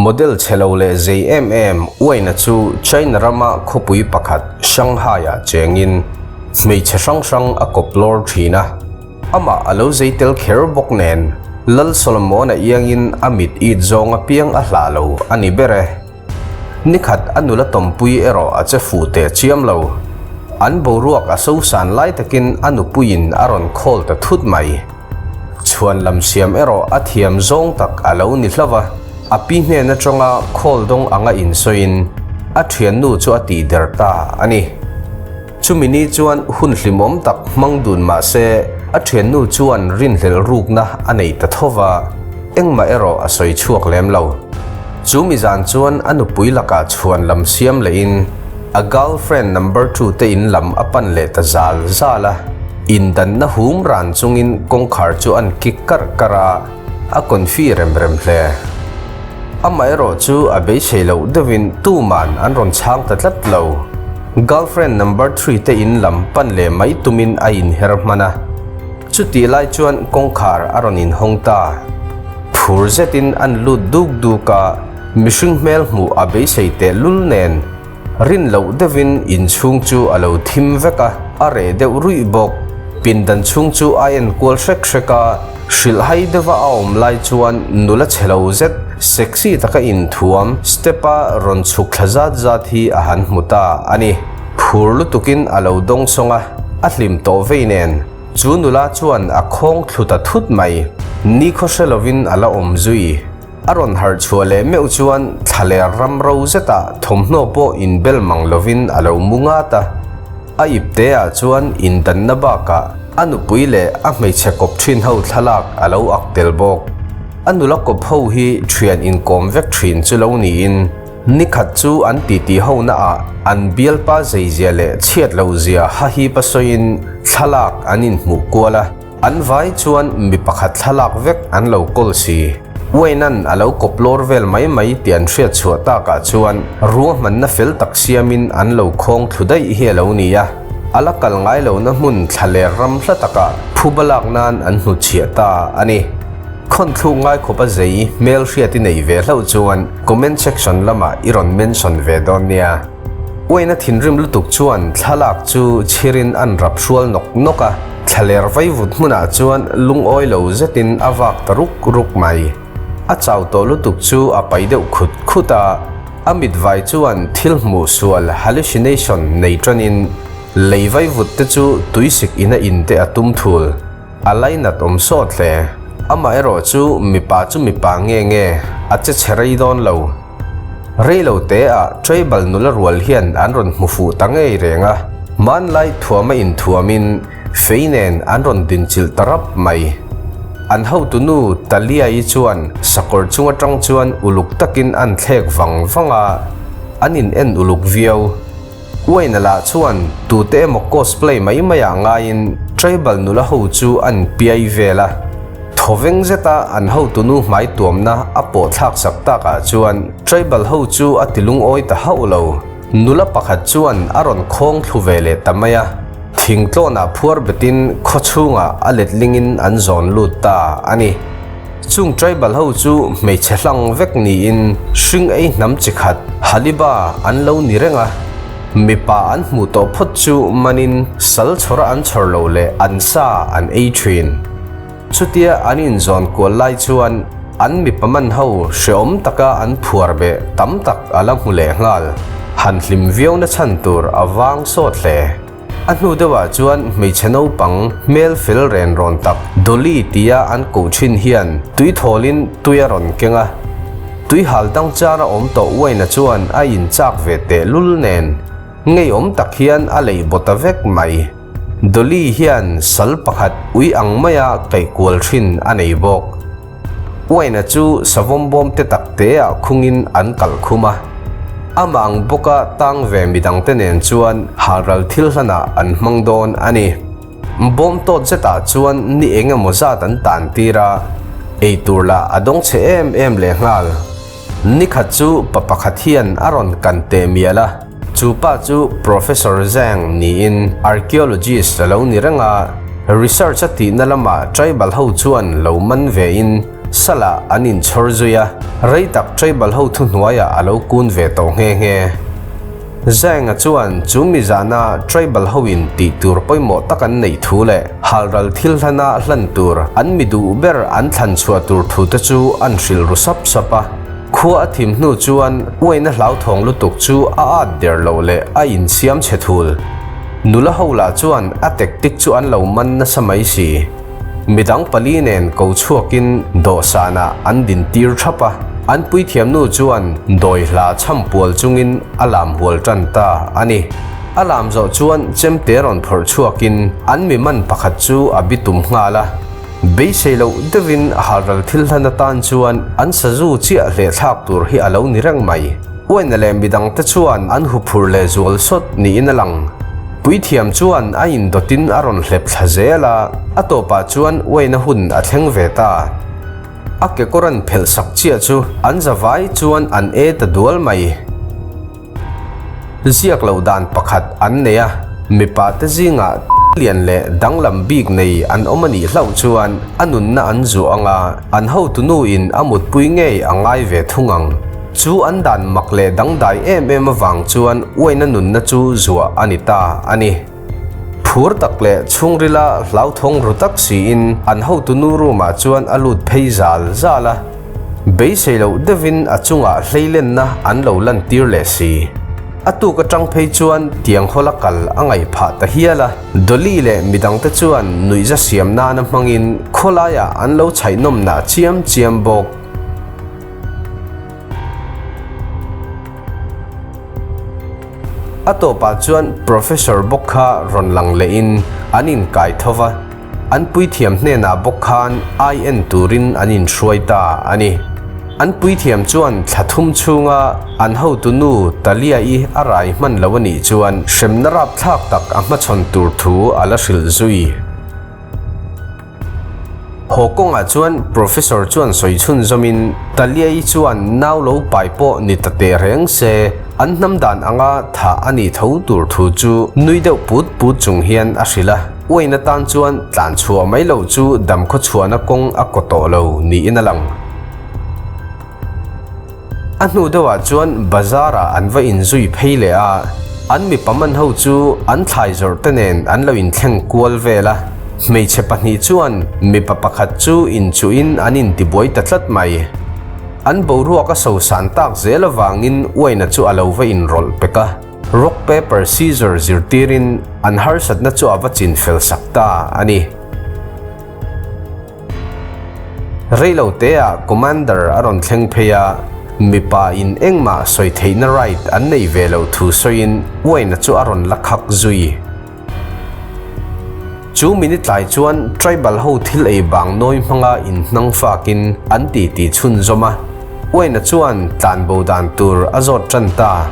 Model chhe lo leh zei em em Wayne-a chu China rama khawpui pakhat Shanghai-ah chengin hmeichhe hrang hrang a kawp lawr thin a. Amah a lo zei tel kher bawk nen Lal Solomon-a iangin a mit it zawng apiang a hlah lo a ni ber e. Nikhat a nula tawmpui erawh a che fuh teh chiam lo. An boruak a sosan lai takin a nupuiin a rawn call ta thut mai. Chhuan lam siam erawh a thiam zawng tak a lo ni hlauh a, a pi hnen atanga call dawng anga insawiin a thiannu chu a tihder ta a ni. Chumi ni chuan hun hlimawm tak hmang dun mah se a thiannu chuan rinhlelh rukna a nei ta tho va, engmah erawh a sawi chhuak lem lo. Chu mi zan chuan a nupui lakah chhuan lam siam lehin a girlfriend number two te in lam a pan leh ta zal zal a, indanna hum ran chungin kawngkhar chu an kik karh karh a, a confi rem rem hle. Amaherawh chu a beisei loh deuhin tuman an rawn chhang ta tlat lo. Girlfriend number three te in lam pan leh mai tumin a inher hman a. Chutih lai chuan kawngkhar a rawn inhawng ta. Phur zetin an lut duk duk a, mihring hmel hmuh a beisei teh lul nen. Rin loh deuhin inchhung chu a lo thim vek a, a reh deuh ruih bawk. Pindan chhung chu a en kual hrek hrek a, hrilhhai deuha a awm lai chuan nula chhe lo zet, sexy taka inthuam, step-a rawn chhuk thla zat zat hi a han hmu ta a ni. Phur lutukin a lo dawng sawng a, a hlim tawh vei nen. Chu nula chuan a khawng thlu ta thut mai. Nikhaw hre lovin a la awm zui. A rawn harh chhuah leh meuh chuan thlaler ram ro zetah thawmhnaw pawh inbel mang lovin a lo mu ngat a. A ipte ah chuan indanna bakah a nupui leh a hmeichhe kawp thin ho thlalak a lo ak tel bawk. A nula kawp ho hi thian inkawm vek thin chu lo niin nikhat chu an titi ho naah an bialpa zeizia leh chhiat loh zia hahipa sawiin thlalak an inhmuh kual a. An vai chuan mi pakhat thlalak vek an lo kawl si. Wayne-a'n a lo kawp lawr vel mai mai tih an hriat chhuah takah chuan ruahmanna fel tak siamin an lo khawng thlu daih hi a lo ni a. A la kal ngai lohna hmun thlaler ram hla takah phuba lak nan an hnutchhiah ta a ni. Khawnthluk ngai khawpa zei hmel hriat i nei ve hlauh chuan comment section lamah i rawn mention ve dawn nia. Wayne-a thinrim lutuk chuan thlalak chu chhirin an rap hrual nawk nawk a. Thlaler vaivut hmunah chuan lungawi lo zetin a vak ta ruk ruk mai. A chau tawh lutuk chu a pai deuh khut khut a, a mitvai chuan thil hmuh sual, hallucination, nei tanin lei vaivut te chu tuisik ina in te a tum thul. A lainat awm sawt hle. Amaherawh chu mipa chu mipa nge nge, a che chhe rei dawn lo. Rei lo te ah tribal nula rual hian an rawn hmu fuh ta ngei reng a, hmanlai thuama inthuamin fei nen an rawn dinchilh ta rap mai. An hotunu Talia-i chuan sakawr chung atang chuan uluk takin an thlek vang vang a, an in en uluk viau. Wayne-a lah chuan tute emaw cosplay mai maiah ngaiin tribal nula ho chu an piai vel a. Thawveng zeta an hotunu hmai tuamna a pawh thlak sak takah chuan tribal ho chu a ti lungawi ta hauh lo. Nula pakhat chuan a rawn khawng thlu ve leh ta mai a, thingtlawnah phuar betin khaw chhungah a letlingin an zawn lut ta a ni. Chung tribal ho chu hmeichhe hlang vek niin hring ei hnam chi khat Haliba an lo ni reng a, mipa an hmuh tawh phawt chu manin sal chhawra an chhawr loh leh an sa an ei thin. Chutia an inzawn kual lai chuan an mipa man ho hreawm taka an phuar beh tam tak a la hmu leh nghal. Han hlim viau na chhan tur a vang sawt hle. A hnu deuhah chuan hmeichhe naupang hmel fel ren rawn tak Dolly tia an koh thin hian tui thawlin tui a rawn keng a. Tui hal dang chara awm tawh Wayne-a chuan a inchak ve teh lul nen ngeiawm tak hian a lei baw ta vek mai. Dolly hian sal pakhat ui ang maia kaih kual thin a nei bawk. Wayne-a chu savawm bawm te tak teah khungin an kalh khum a. Amah ang bawka tang ve midangte nen chuan halral thil hlanah an hmang dawn a ni. Bawm tawt zetah chuan ni eng emaw zat an tan tir a, eitur lah a dawng chhe em em lehnghal. Nikhat chu pa pakhat hian a rawn kan teh mial a, chu pa chu Professor Zhang niin archaeologist a lo ni reng a, research a tihna lamah tribal ho chuan lo man vein. Salah an inchhawr zui a, rei tak tribal ho thuhnuaiah a lo kun ve tawh nghe nghe. Zhang-a chuan chu mi zana tribal hoin tih tur pawimawh tak an neih thu leh halral thil hlana hlan tur an mi duh ber an thlan chhuah tur thu te chu an hrilh ru sap sap a. Khua a thim hnu chuan uaina hlauthawng lutuk chu a at der loh leh a insiam chhe thul. Nula ho lah chuan a tactic chu an lo man nasa mai si. Midang pali nen ko chhuakin dawhsanah an din tir thap a, an puithiamnu chuan dawi hla chham pual chungin a lam hual tan ta a ni. A lam zawh chuan chemte rawn phawrh chhuakin an mi man pakhat chu a bitum nghal a. Beisei loh deuhin halral thil hlan atan chuan an sazu chiah hleh thlak tur hi a lo ni reng mai. Uaina leh midangte chuan an huphur leh zual sawt niin a lang. Puithiam chuan a indawtin a rawn hlep thla zel a, a tawpah chuan uaina hun a thleng ve ta. A kekawr an phelh sak chiah chu an zavai chuan an e ta dual mai. Ziak loh dan pakhat an nei a, mipa te zingah lian leh danglam bik nei an awm a nih hlauh chuan a nunna an zuah ang a, an hotunu in a mutpui ngei a ngai ve thung ang. Chu an dan mak leh dangdai em em avang chuan uaina nunna chu zuah a ni ta a ni. Phur tak leh chhungrila hlauthawng ru tak siin an hotunu room-ah chuan a lut phei zal zal a. Beisei loh deuhin a chungah hleilenna an lo lantir leh si. A tuk atang phei chuan tiang hawla kal a ngaih phah ta hial a. Dolly leh midangte chuan nuihza siam nana hmangin khawlaiah an lo chhaihnawmnah chiam chiam bawk. A tawpah chuan Professor bawk kha rawn lang lehin an inkai tho va, an puithiam hnenah bawk khan ai en turin an inhruai ta a ni. An puithiam chuan thla thum chhunga an hotunu Talia-i a rai hman lo a nih chuan hremna rapthlak tak a hmachhawn tur thu a la hrilh zui. Haw kawngah chuan Professor chuan sawi chhunzawmin, Talia-i chuan nau lo pai pawh ni ta teh reng se, an hnam dan anga thah a nih tho tur thu chu nui deuh put put chung hian a hrilh a. Uaina tan chuan tlan chhuah mai loh chu damkhaw chhuahna kawng a kaw tawh lo niin a lang. A hnu deuhah chuan bazar-ah an va inzui phei leh a, an mipa man ho chu an thlai zawrh te nen an lo inthleng kual vel a, hmeichhe pahnih chuan mipa pakhat chu inchuhin an intibuai ta tlat mai. An boruak a sosan tak zel avangin uaina chu a lo va inrawlh pek a, rock paper scissor zirtirin an harsatna chu a va chinfel sak ta a ni. Reilo teah Commander a rawn thleng phei a, mipa in engmah sawi theihna right an nei ve loh thu sawiin uaina chu a rawn la khak zui. Chu minute tlai chuan tribal ho thil ei bang nawi hmanga inhnang fakin an titi chhunzawm a, uaina chuan tlanbo dan tur a zawt tan ta.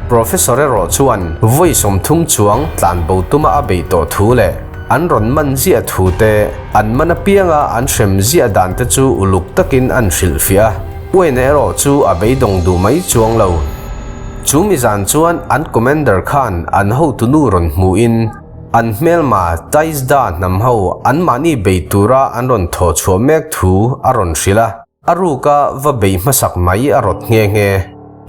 Professor erawh chuan vawi 30 chuang tlanbo tuma a beih tawh thu leh An rawn man ziah thu te, an man apianga an hrem ziah dan te chu uluk takin an hrilhfiah a, Uaina erawh chu a beidawng duh mai chuang lo. Chu mi zan chuan an commander khan an hotunu rawn hmuhin an hmelma Taizda hnam ho anmahni bei tura an rawn thawhchhuah mek thu a rawn hrilh a. A ruka va bei hmasak mai a rawt nghe nghe.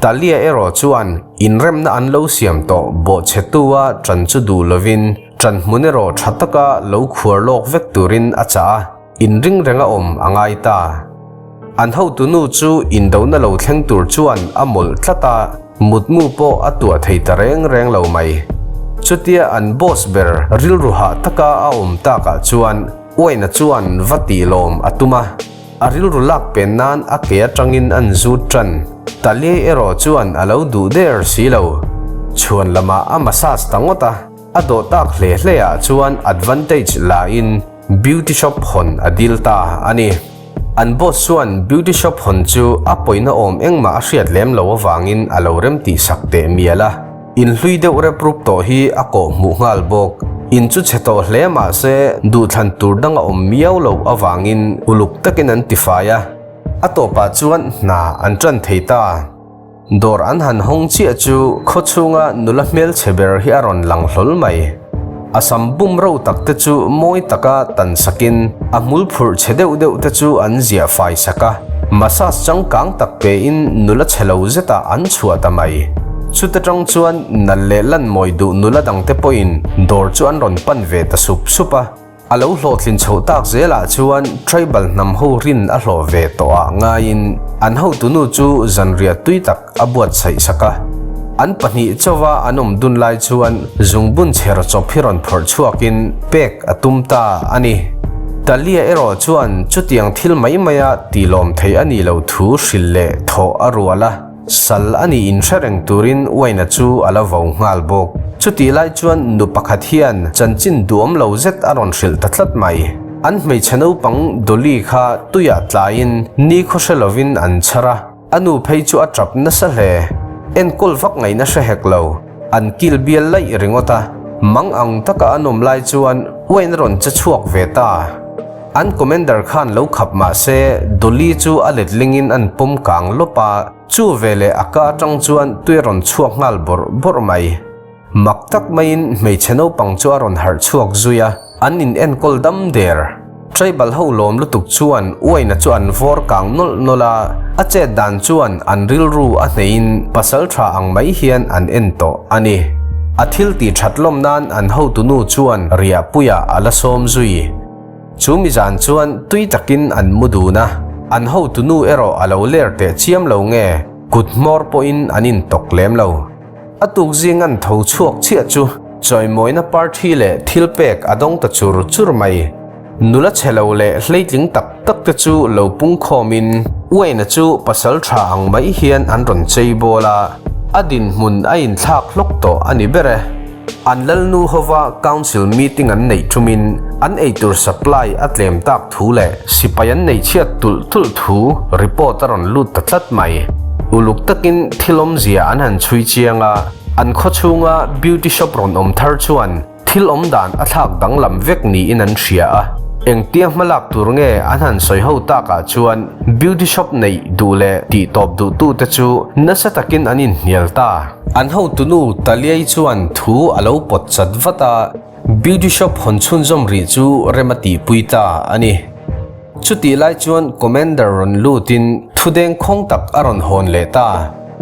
Talia erawh chuan inremna an lo siam tawh bawhchhetua ṭan chu duh lovin ṭan hmun erawh ṭha taka lo khuar lawk vek turin a chah a, inring renga awm a ngai ta. An hotunu chu indona lo thleng tur chuan a mawlh tlat a, mutmu pawh a tuah thei ta reng reng lo mai. Chutia an boss ber rilru hah taka a awm takah chuan Uaina chuan va tih lawm a tum a. A rilru lak pen nan a ke atangin an zut tan. Talie erawh chuan a lo duh der si lo. Chhuan lamah a massage ta ngawt a, a dawh tak hle hle ah chuan advantage la in beauty shop hawn a dil ta a ni. An boss chuan beauty shop hawn chu a pawina awm engmah a hriat lem lo avangin a lo rem tih sak teh mial a. In hlui deuh rep rup tawh hi a kawh hmuh nghal bawk. In chu chhe tawh hle mah se duhthlan tur dang a awm miau loh avangin uluk takin an tifai a. A tawpah chuan hna an tan thei ta. Dawr an han hawng chiah chu khaw chhunga nula hmelchhe ber hi a rawn lang hlawl mai. A sam bum ro tak te chu mawi taka tan sakin a hmul phurh chhe deuh deuh te chu an ziah fai sak a, massage changkang tak pein nula chhe lo zetah an chhuah ta mai. Chuta tang chuan nal leh lan mawi duh nula dangte pawhin dawr chu an rawn pan ve ta sup sup a. A lo hlawhtlin chhoh tak zelah chuan tribal hnam ho rin a hlawh ve tawh ah ngaiin an hotunu chu zanriah tui tak a buatsaih sak a. An pahnih chauha an awm dun lai chuan zungbun chher chawp hi rawn phawrh chhuakin pek a tum ta a ni. Talia erawh chuan chutiang thil mai maia tilawm thei a nih loh thu hrilh leh thawh a rual a. Sal a nih inhre reng turin Wayne-a chu a la vo nghal bawk. Chutih lai chuan nu pakhat hian chanchin duhawm lo zet a rawn hrilh ta tlat mai. An hmeichhe naupang Dolly kha tuiah tlaiin ni khaw hre lovin an chhar a, a nu phei chu a tap nasa hle. Enkawl vak ngaihna hre hek lo. An kil bial laih ringawt a, mang ang taka an awm lai chuan Wayne a rawn che chhuak ve ta. An commander khan lo khap mah se, Dolly chu a letlingin an pawm kang lawp a, chu veleh a ka atang chuan tui a rawn chhuak nghal bawrh bawrh mai. Mak tak maiin hmeichhe naupang chu a rawn harh chhuak zui a, an in enkawl dam der. Tribal ho lawm lutuk chuan uaina chu an vawr kang nawlh nawlh a, a chet dan chuan an rilru a hneihin pasal tha ang mai hian an en tawh a ni. A thil tih that lawm nan an hotunu chuan riahpuiah a la sawm zui. Chu mi zan chuan tui takin an mu dun a, an hotunu erawh a lo ler teh chiam lo nge, kut hmawr pawhin an intawk lem lo. A tuk zing an tho chhuak chiah chu chawimawina parthi leh thil pek a dawng ta chur chur mai. Nula chhe lo leh hleitling tak tak te chu lo pung khawmin Wayne-a chu pasal tha ang mai hian an rawn chei bawl a, a dinhmun a inthlak hlawk tawh a ni ber e. An lalnu hova council meeting an neih thumin an eitur supply a tlem tak thu leh sipai an nei chhiat tulh tulh thu report a rawn lut ta tlat mai. Uluk takin thil awmzia an han chhui chiang a, an khaw chhunga beauty shop rawn awm thar chuan thil awm dan a thlak danglam vek niin an hria a. Engtia hmalak tur nge an han sawi ho takah chuan beauty shop neih duh leh tihtawp duhtute chu nasa takin an inhnial ta. An hotunu Taliai chuan thu a lo pawt chat vat a, beauty shop hawn chhunzawm rih chu rem a tihpui ta a ni. Chutih lai chuan Commander rawn lutin thu deng khawng tak a rawn hawn leh ta.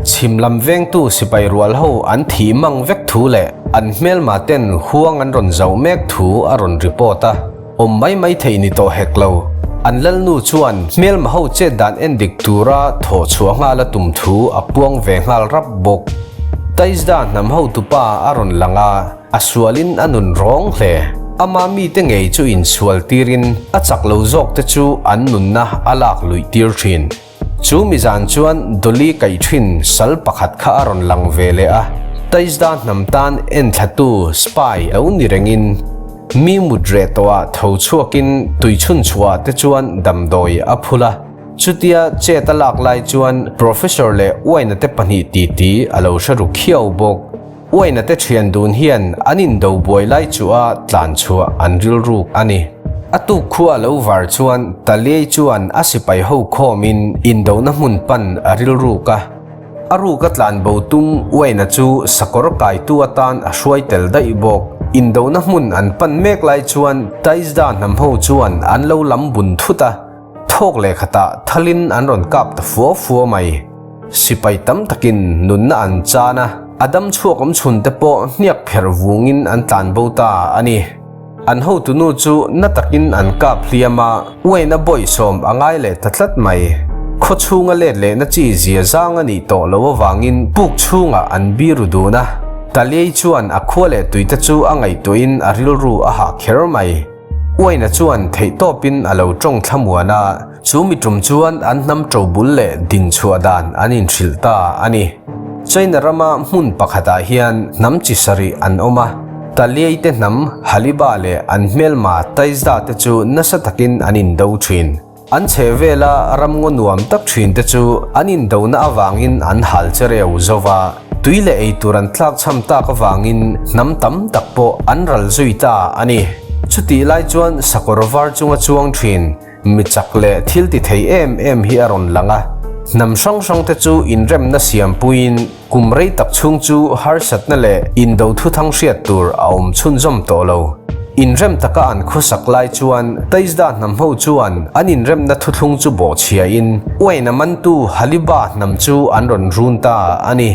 Chhim lam vengtu sipai rual ho an thih mang vek thu leh an hmelma ten huang an rawn zauh mek thu a rawn report a. Awm mai mai theih ni tawh hek lo. An lalnu chuan hmelma ho chet dan en dik tura thawh chhuah nghal a tum thu a puang ve nghal rap bawk. Taizda hnam hotupa a rawn lang a, a sualin a nun rawng hle. Ama mite ngei chu insual tirin a chak lo zawkte chu an nunna a lak luih tir thin. Chu mi zan chuan Dolly kaih thin sal pakhat kha a rawn lang ve leh a, Taizda hnam tan enthlatu, spy, lo ni rengin mi mut reh tawhah tho chhuakin tui chhun chhuahah te chuan damdawi a phul a. Chutia chet a lak lai chuan Professor leh Uaina te pahnih titi a lo hre ru khiau bawk. Uaina te thian dun hian an indo buai lai chu a tlan chhuah an rilruk a ni. A tuk khua a lo var chuan Taliai chuan a sipai ho khawmin indona hmun pan a rilruk a. A ruk a tlan bo tum Uaina chu sakawr kaitu atan a hruai tel daih bawk. Indona hmun an pan mek lai chuan Taizda hnam ho chuan an lo lam bun thut a. Thawk leh khatah thalin an rawn kap ta fua fua mai. Sipai tam takin nunna an chan a, a dam chhuak awm chhun te pawh hniak pherh vungin an tlan bo ta a ni. An hotunu chu na takin an kap hliam a, uaina bawihsawm a ngai leh ta tlat mai. Khaw chhunga let lehna chi zia zang a nih tawh loh avangin puk chhungah an biru dun a. Taliai chuan a khua leh tuite chu a ngaihtuahin a rilru a hah kher mai. Uaina chuan theihtawpin a lo tawng thlamuan a, chu mi tum chuan an hnam to bul leh din chhuah dan an inhrilh ta a ni. China rama hmun pakhatah hian hnam chi sarih an awm a, Taliai te hnam Haliba leh an hmelma Taizda te chu nasa takin an indo thin. An chheh vela ramngaw nuam tak thin te chu an indona avangin an hal che reu zo va, tui leh ei tur an tlak chham tak avangin hnam tam tak pawh an ral zui ta a ni. Chutih lai chuan sakawr var chunga chuang thin mi chak leh thil ti thei em em hi a rawn lang a. Hnam hrang hrangte chu inremna siampuiin kum rei tak chhung chu harsatna leh indo thuthang hriat tur a awm chhunzawm tawh lo. Inrem taka an khawsak lai chuan Taizda hnam ho chuan an inremna thuthlung chu bawhchhiain uaina mantu Haliba hnam chu an rawn run ta a ni.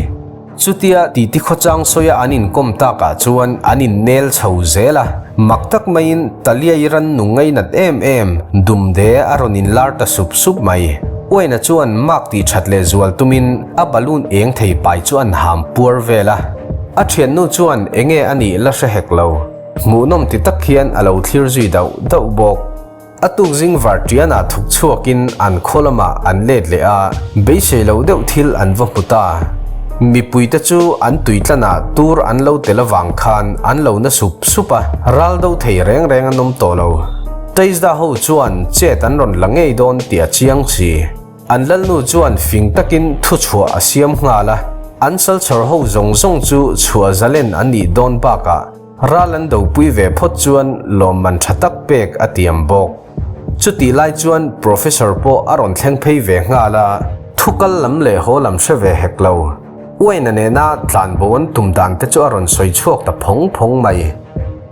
Chutia titi khawchang sawia an inkawm takah chuan an innel chho zel a, mak tak maiin Taliai ran nu ngainat em em Dumde a rawn inlar ta sup sup mai. Uaina chuan mak tih that leh zual tumin a balloon eng thei pai chu an ham puar vel a. A thiannu chuan enge a nih la hre hek lo. Hmuhnawm ti tak hian a lo thlir zui dauh dauh bawk. A tuk zing varṭianah thuk chhuakin an khaw lamah an let leh a, beisei lo deuh thil an va hmu ta. Mipuite chu an tuitlanah tur an lo tel avang khan an lo na sup sup a, ral do thei reng reng an awm tawh lo. Taizda ho chuan chet an rawn la ngei dawn tih a chiang si. An lalnu chuan fing takin thuchhuah a siam nghal a, an salchawr ho zawng zawng chu chhuah zalen an nih dawn bakah, Ral an dopui ve phawt chuan lawmman tha tak pek a tiam bawk. Chutih lai chuan Professor pawh a rawn thleng phei ve nghal a, thu kal lam leh haw lam hre ve hek lo. Uaina nena tlanbo an tum dan te chu a rawn sawi chhuak ta phawng phawng mai.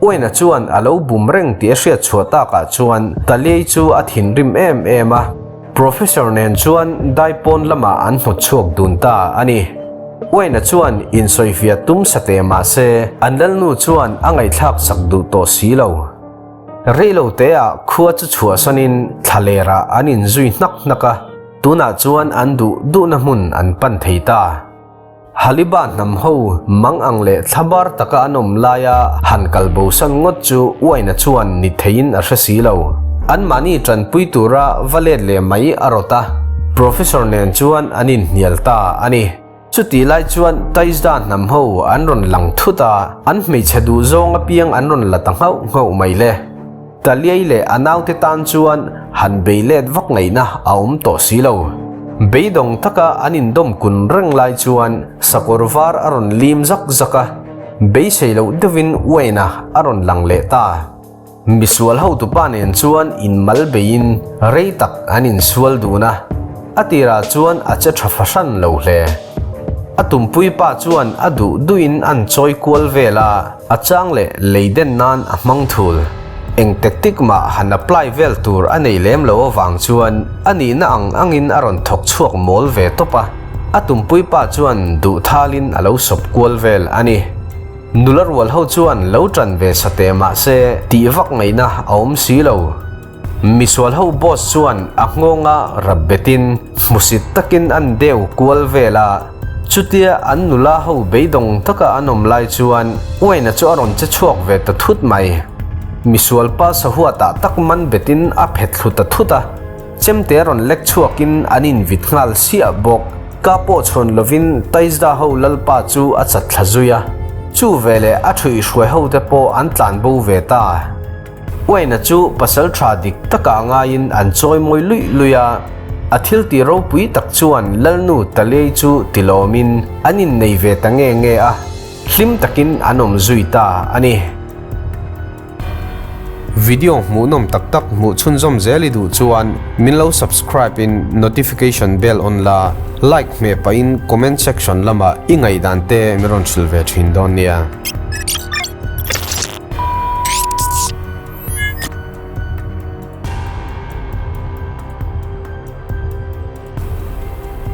Uaina chuan a lo bum reng tih a hriat chhuah takah chuan Taliei chu a thinrim em em a, Professor nen chuan daipawn lamah an hnawt chhuak dun ta a ni. Wayne-a chuan insawifiah tum sa teh mah se, an lalnu chuan a ngaihthlak sak duh tawh si lo. Reilo teah khua chu chhuahsanin thlalerah an inzui hnak hnak a, tunah chuan an duh duhna hmun an pan thei ta. Haliba hnam ho mang ang leh thlabar taka an awm laia han kal bosan ngawt chu uaina chuan ni theiin a hre si lo. Anmahni tanpui tura va let leh mai a rawt a, Professor nen chuan an inhnial ta a ni. Chutih lai chuan Taizda hnam ho an rawn lang thut a, an hmeichhe duh zawng apiang an rawn la ta nghauh nghauh mai le. Taliai leh a naute tan chuan han bei let vak ngaihna a awm tawh si lo. Beidawng taka an indawm kun reng lai chuan sakawr var a rawn lim zak zak a, beisei loh deuhin Wayne-a a rawn lang leh ta. Misual hotupa nen chuan inmal beiin rei tak an insual dun a, a tirah chuan a che tha fahran lo hle. A tumpui pa chuan a duh duhin an chawi kual vel a, A chang leh lei den nan a hmang thul. Eng tactic mah han apply vel tur a nei lem lo avang chuan a nihna ang angin a rawn thawk chhuak mawl ve tawp a, a tumpui pa chuan duh thalin a lo sawp kual vel a ni. Nula rual ho chuan lo tan ve sa teh mah se tih vak ngaihna a awm si lo. Misual ho boss chuan a nghawnga rap betin hmusit takin an deu kual vel a, chutia an nula ho beidawng taka an awm lai chuan Wayne-a chu a rawn che chhuak ve ta thut mai. Misual pa sahuatah tak man betin a phet thlu ta thut a, chemte a rawn lek chhuakin an invit nghal siah bawk. Ka pawh chhawn lovin Taizda ho lalpa chu a chat thla zui a, chu veleh a thuihhruai hote pawh an tlanbo ve ta. Wayne-a chu pasal tha dik takah ngaiin an chawi mawi luih luih a, a thil tih ropui tak chuan Lalnu Talei chu tilawmin an innei ve ta nge nge a, hlim takin an awm zui ta a ni. Video hmuhnawm tak tak hmuh chhunzawm zel i duh chuan min lo subscribe in notification bell on la, like hmeh pahin comment section lamah i ngaihdan te min rawn hrilh ve thin dawn nia.